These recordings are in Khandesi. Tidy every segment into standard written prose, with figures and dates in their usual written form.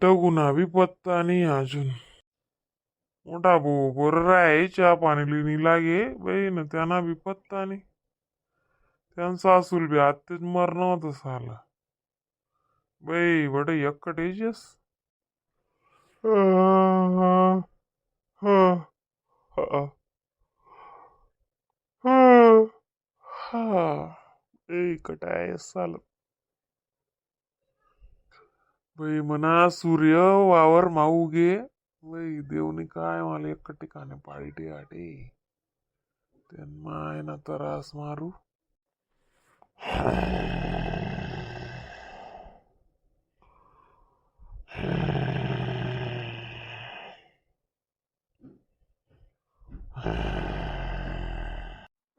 टगुना बी पत्ता नाही अजून. मोठा भाऊ बरं राय, चहा पाणी लिणी लागे बाई ना, त्यांना बी पत्ता नाही. त्यांचा सासूल बी आत्ताच मरणं होतं साला. बाई बट एकटेच. हा ए कटाय साल. बाई म्हणा सूर्य वावर माऊ गे. बाई देवनी काय मला एक ठिकाणी पाळी आटे माय ना त्रास मारू.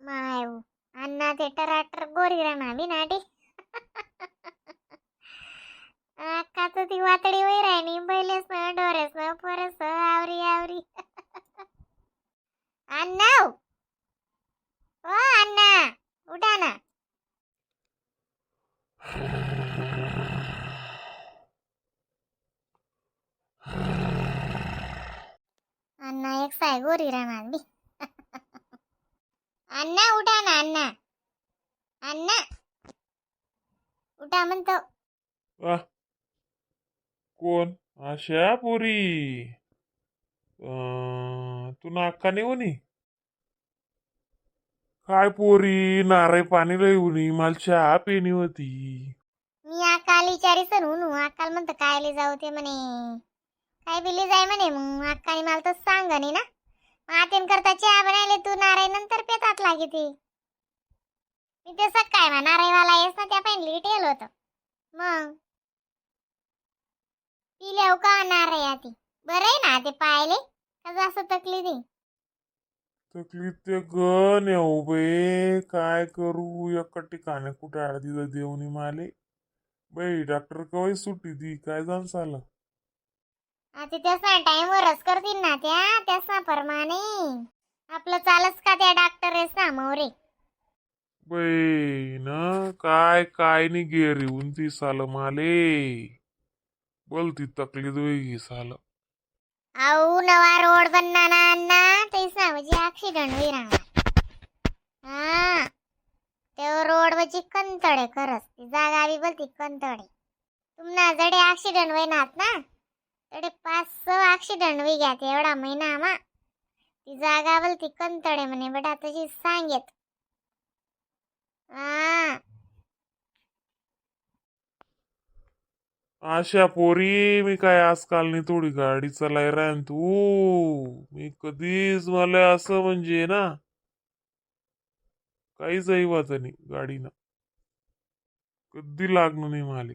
माय अण्णा ते टराटर गोरी राणा बी नाटी. अक्काच ती वातडी वैर आहे नी, बैलेस ना डोरेस ना परस आवरी आवरी. अण्णा ओ अण्णा, उठा ना. अण्णा एक साय गोरी राहणार बी. अण्णा उठा ना, अण्णा, अण्णा उठा म्हणतो. आ, कोण आशा पोरी? तू नाका नाही होनी काय पोरी? नारळ पाणी लय उनी, मला चहा पिणी होती. मी अक्काला विचारीस म्हणू, अक्काला म्हणतं कायले जाऊ ते म्हणे, काय बिली जाय म्हणे. मग अक्काने मला तर सांग नाही ना. मग आतेन करता चहा बनायले, तू नारळ नंतर पेतात लागे ते. मी ते सकाळ मा नारळवाला येस ना, त्या पाहिजे लिटेल होतं. मग पिल्याव का नारळ आती बरं आहे ना ते पाहिले का जास्त तकली नाही. तकलीफ ते गण येऊ बे, काय करू? एका ठिकाणी कुठे आडदी देऊनी माले. बाई डॉक्टर कवाय सुट्टी दी काय जाण साला. आता त्याच ना टाइमवरच करतील ना त्या, त्याच ना परमाने आपलं चालच का त्या डॉक्टर आहेस ना मोरे. बाई ना काय काय नाही गेरी उंची साल माले, बोलती तकलीफ होई साल. अहो नवा रोड बनना ना अण्णा, तेच ना म्हणजे ऍक्सिडेंट होई राहणार. हा ते रोड वरची कंतडे, खरंच ती जागा बी बोलती कंतडे. तुम्हाला जडे ऍक्सिडेंट होईनात ना तडे 5-6 ऍक्सिडेंट होई घ्या ते एवढा महिना मा. ती जागा बोलती कंतडे म्हणे बेटा, तशी सांगेत हा. अशा पोरी, मी काय आजकाल नाही थोडी गाडी चालाय रान तू. मी कधीच मला असं म्हणजे ना काहीच ऐवत नाही गाडीनं, कधी लागणं नाही माले.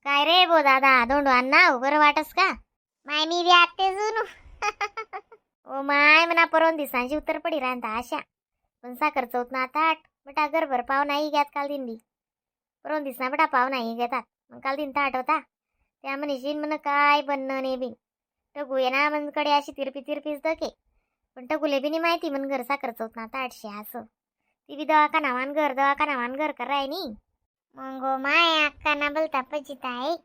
काय रे बो दादा दोंडू अण्णा, बरं वाटस का? माय मी बी आत्ते जुनू. ओ my म्हणा परवन दिसांची उत्तर पडी राहता आशा पण साखर चौथ ना ताट बटा घरभर पाव नाही घ्यात काल दिन बी. परवन दिसना बटा पाव नाही घेतात, मग काल दिन ताट होता त्या म्हणशीन म्हण काय बनणं नाही बी. टगू ये ना मनकडे अशी तिरपी तिरपीच दके, पण टगुले बी नाही माहिती म्हण घर साखर चौथ ना ताटशे असं. ती बी दवाखाना वान घर, दवाखाना वान घर कराय नी. मग माय अक्का ना बोलता पचित आहे,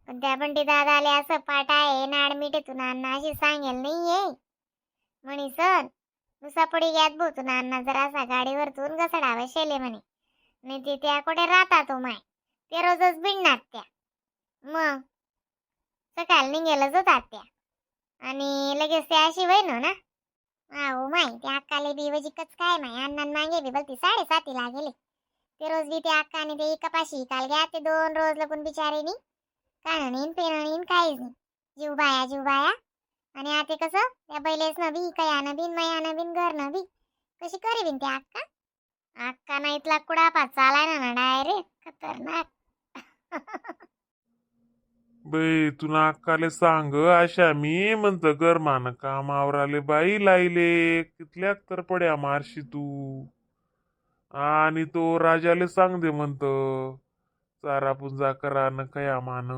पण त्या बंटी दादाले असं पाठ आहे ना ऍडमिट आहे तुला अण्णा, अशी सांगेल नाहीये म्हणे. सर नुसा पडी घ्यात भाऊ तुला अण्णा, जरा असा गाडीवरतून घसडावा शेले म्हणे. नाही ते त्या कुठे राहतात हो माय, ते रोजच बिणणार त्या. मग सकाळ निघेलच होतात त्या आणि लगेच ते अशी वय ना. हो माय त्या अक्काले बी वजिकच काय माय अण्णा मागे बी बोलती साडेसातीला गेले ते रोज बी. ते अक्काने ते एका पाशी काल घ्या ते दोन रोज लगून बिचारेनी काय नाही पेन नाही काहीच नाही, जीव बाया जीव बाया. आणि आता कसं त्या बैलेच न बी कया न बिन मया न बिन घर न बी कशी करी बिन ते अक्का. अक्का ना इथला कुडापा चालाय ना डायरेक्ट खतरनाक. बाई तुला अक्काले सांग अशा, मी म्हणत गरमान कामावर आले बाई लाईले कितल्या तर पड्या मारशी तू. आणि तो राजाले सांग दे म्हणत चारा पुंजा करा न कया मान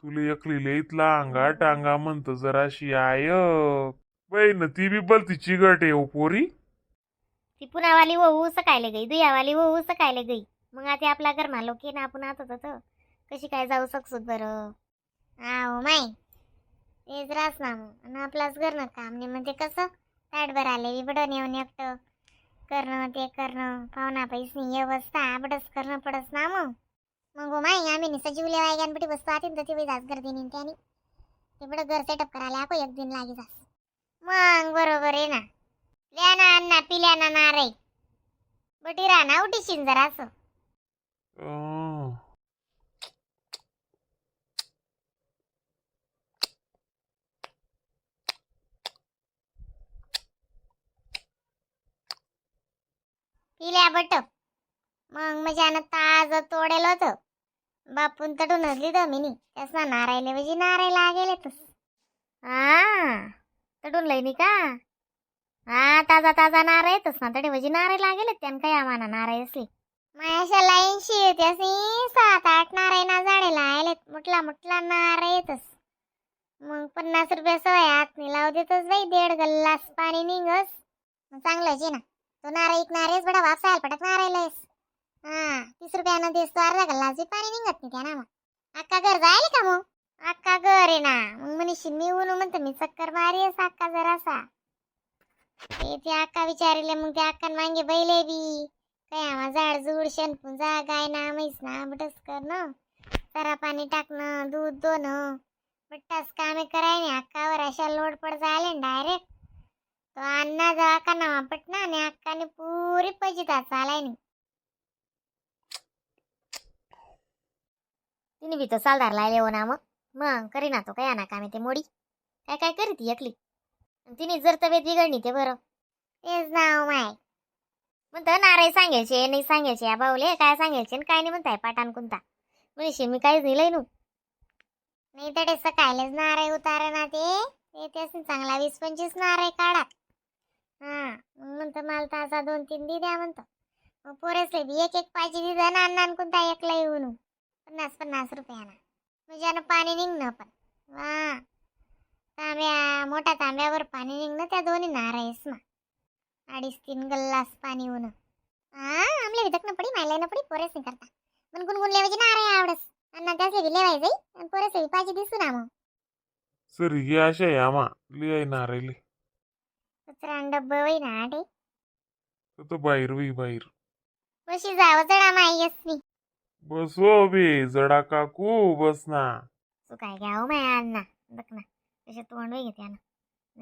तुला एकलीले इथला अंगा टांगा म्हणत जराशी I. बाई न ती बी बलती चिगट आहे हो पोरी. ती पुनावाली वो ऊस कायले गई, दुयावाली वो ऊस कायले गई. मग आता आपला घरमा लोक ना आपण आता तसं कशी काय जाऊ शकसोत बरं? हा हो माय, तेच रास ना मग. आणि आपलाच घरनं काम नाही म्हणजे कसं ताटभर आले बिबडं नेऊन एकटं करणं ते करणं, पाहुणा पैसनी व्यवस्था बडस करणं पडस ना मग. मग हो माय, आम्ही निसं जीव लेवाय गणपती बसतो आतीन तर ती जास गर्दी नाही त्यानी ते बडं घर सेटअप करायला आको एक दिन लागी जास. मग बरोबर आहे ना. लिया ना अण्णा, पिल्या ना नारय बटी राहना उठीशीन जरा असं. अं. पिल्या बट मग मजानं ताज तोडेल होतं बापून तटूनच लिहिलं मिनी त्यासना नारायले म्हणजे नाराय लागेल तस. हा तटून लई का? हा ताजा ताजा नारळ येतच ना तडे म्हणजे नारळ लागेल त्यान काय आम्हाला नारळ असली मायाशा लाईनशी त्यासनी 7-8 नारळ ना झाडे लायलेत, मुटला मुटला नारळ येतच. मग 50 रुपये सवय हात लावू देतच बाई, 1.5 गल्लास पाणी निघस. मग चांगलंच आहे ना तो नारळ, एक नारळच बडा वापसायला पटक नारळ. हा 30 रुपयानं देस तो अर्धा गल्लास बी पाणी निघत नाही त्या ना. मग अक्का घर जायला का? मग अक्का घर आहे ना. मग म्हणशील मी ऊन म्हणतो मी चक्कर मारी असा अक्का जरासा ते ते अक्का विचारिले. मग ते अक्का मागे बैले बी काय आम्हा झाड जुड शेणपुंजा गाय ना म्हैस ना बटस करणं, चरा पाणी टाकणं, दूध दोन बट्टास कामे करायने. अक्कावर अशा लोड पड जायले डायरेक्ट तो अण्णा दवाखाना वापटना आणि अक्काने पुरी पजिता चालाय नाही. तिने बी तो सालदार लायले हो ना. मग मग करीना तो काय ना कामे ते मोडी काय काय करी ती एकली. आणि तिने जर तब्येत बिघडली ते बरं तेच नाव माय म्हणतं नारळ सांगायचे नाही सांगायचे या बाऊले काय सांगायचे आणि काय नाही म्हणताय पाटान कोणता म्हणशील मी काहीच नाही लई नू. नाही तर ते सकाळीच नारळ उतार ना ते ते त्यासनी चांगला 20-25 नारळ काढात. हा मग म्हणतं मला ताजा 2-3 दी द्या म्हणतो. मग पोरेसले बी एक एक पाहिजे दिदा ना अण्णा कोणता एकला येऊन 50-50 रुपयाना म्हणजे पाणी निघणं पण वा तांब्या मोठ्या तांब्यावर पाणी निघणं त्या दोन्ही नारळेस मा 2.5-3 गल्लास पाणी होणं. हा आमले विदक न पडी मायला न पडी पोरेस नाही करता पण गुणगुण लेवायची नारळ आवडस अण्णा त्यासले बी लेवाय जाई आणि पोरेसले बी पाहिजे दिसू ना मग. सरी ही अशा आहे आम्हा लिहाय नारळी. कचरा डब्ब वही ना आठे. तर तो बाहेर वही बाहेर. बशी जावं जडा माई यसनी. बसो बे जडा काकू बस ना. तू काय घ्यावं माया अण्णा बघ ना कसे तोंड वही घेते ना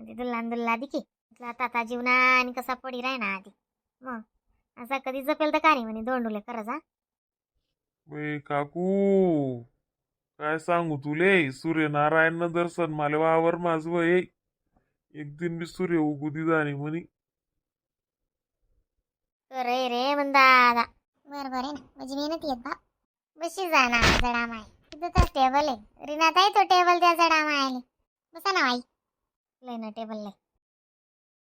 ते दुल्ला न दुल्ला दिके म्हटलं आता जीवना आणि कसा पडी राय ना आधी मग असा कधी जपेल तर का नाही म्हणे दोंडुले खरंच हा. बे काकू काय सांगू तुले, सूर्यनारायण दर्शन माले वावर माझं ये एक दिन बी सूर्य उगू दिदा नाही म्हणे. अरे रे म्हणदादा बरोबर आहे ना, माझी मेहनत येत बाप. बशी जा ना जडा माय, तिथं तर टेबल आहे रिनात आहे तो टेबल त्या जडा मायले बसा ना आई लय ना टेबल लय.